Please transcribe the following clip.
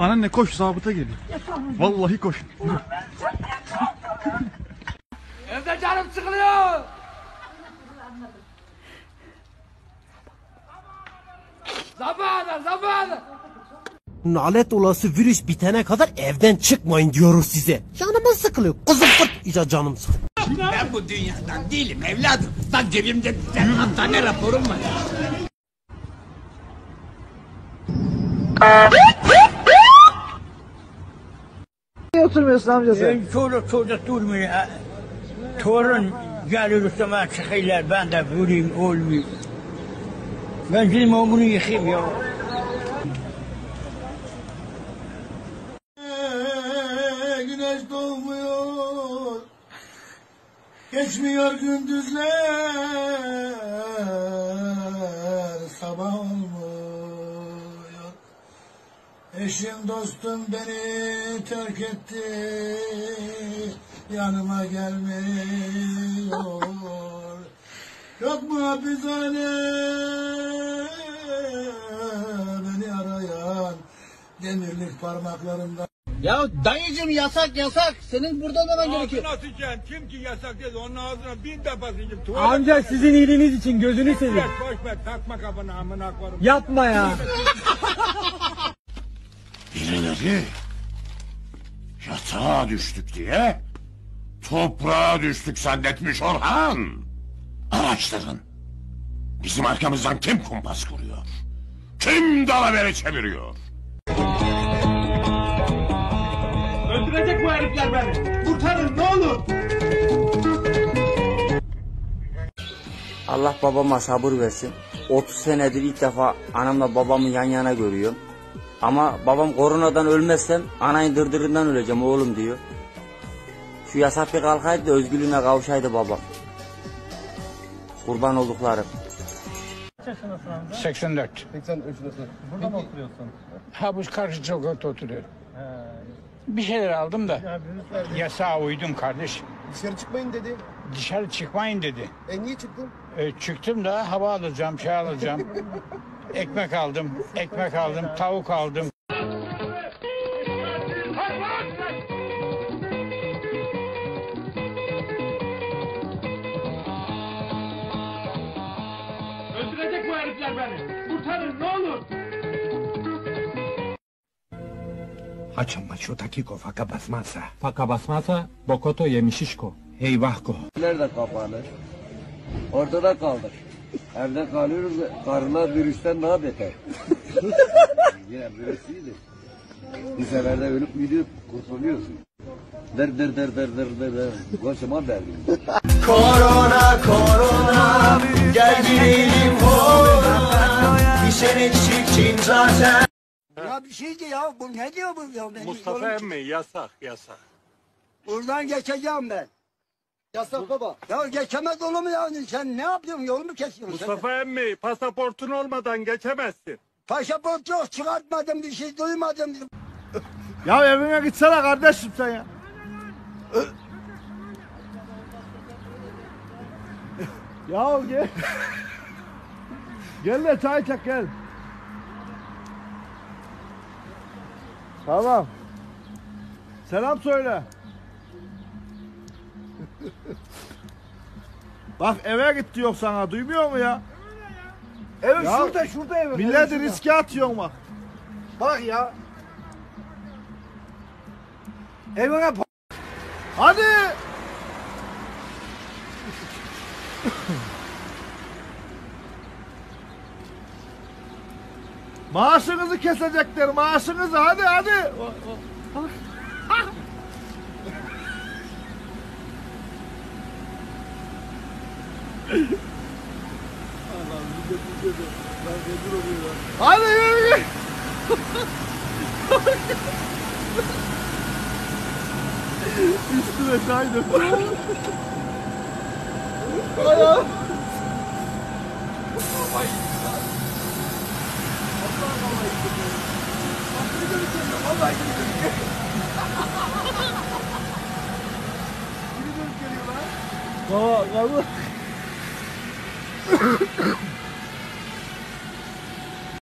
Anneanne koş zabıta geliyor. Vallahi koş. Evde canım sıkılıyor. Zamanı zamanı. Nalet olası virüs bitene kadar evden çıkmayın diyoruz size. Canımız sıkılıyor. Kızım kırt. İyice canım sıkılıyor. Ben bu dünyadan değilim evladım. Bak cebimde bir tane hastane raporum var. Niye oturmuyorsun amca sen? Çoluk çocuk durmuyor. Torun gelir üstüme çıkıyorlar. Ben de vurayım olmuyor. Ben gideyim bunu yıkayım ya. Güneş doğmuyor. Geçmiyor gündüzler. Sabah olmuyor. Eşim dostum beni terk etti. Yanıma gelmiyor. Yok mu hapishane beni arayan demirlik parmaklarımda. Ya dayıcım yasak yasak. Senin burada olmaman gerekiyor. Ağzına sıçayım. Kim ki yasak dedi onun ağzına bin defa sıçayım. Tuvalet Amca sizin iyiliğiniz için gözünü seveyim. boş ver takma kafana amına koyarım. Yapma ya. Birileri yatağa düştük diye toprağa düştük zannetmiş Orhan. Araştırın. Bizim arkamızdan kim kumpas kuruyor? Kim dalavere çeviriyor? Öldürecek bu herifler beni. Kurtarın ne olur. Allah babama sabır versin. 30 senedir ilk defa anamla babamı yan yana görüyorum. Ama babam koronadan ölmezsem anayın dırdırından öleceğim oğlum diyor. Şu yasak bir kalkaydı da özgürlüğüne kavuşaydı babam. Kurban olduklarım. 84. 83 yaşındasın. Burada mı oturuyorsun? Ha bu karşı sokakta oturuyorum. Bir şeyler aldım da yasağa uydum kardeş. Dışarı çıkmayın dedi. Dışarı çıkmayın dedi. E niye çıktın? E, çıktım da hava alacağım, şey alacağım. ekmek aldım, ekmek aldım, tavuk aldım. Öldürecek bu herifler beni. Kurtarın ne olur. Faka basmasa bokoto yemişişko. Eyvahko. Nerede kapanır? Ortada kaldık. Evde kalıyoruz, karılar virüsten daha beter. Yine virüs iyidir. Bir seferde ölüp gidiyor, kurtuluyorsun. Der der der der der der der. Kocaman derdim. Korona korona gel gidelim horona. Bir sen eksiksin zaten. Ya bir şeydi ya. Bu ne diyor bu ya? Benim Mustafa yolum- emmi yasak yasak. Buradan geçeceğim ben. Yasak baba. Ya geçemez olur mu yani? Sen ne yapıyorsun? Yolumu kesiyorsun. sen. Mustafa emmi pasaportun olmadan geçemezsin. Pasaport yok çıkartmadım bir şey duymadım. Ya evine gitsene kardeşim sen ya. Ya gel. gel de çay çek gel. Tamam. Selam söyle. Bak eve git diyor sana duymuyor mu ya? Evet Ya, şurada şurada evet. Milleti riske atıyorsun bak. Bak ya. Evine Hadi. Maaşınızı kesecekler maaşınızı hadi hadi. Hadi yürü yürü. Üstüne çay döktü. Ayağım. Baba, baba.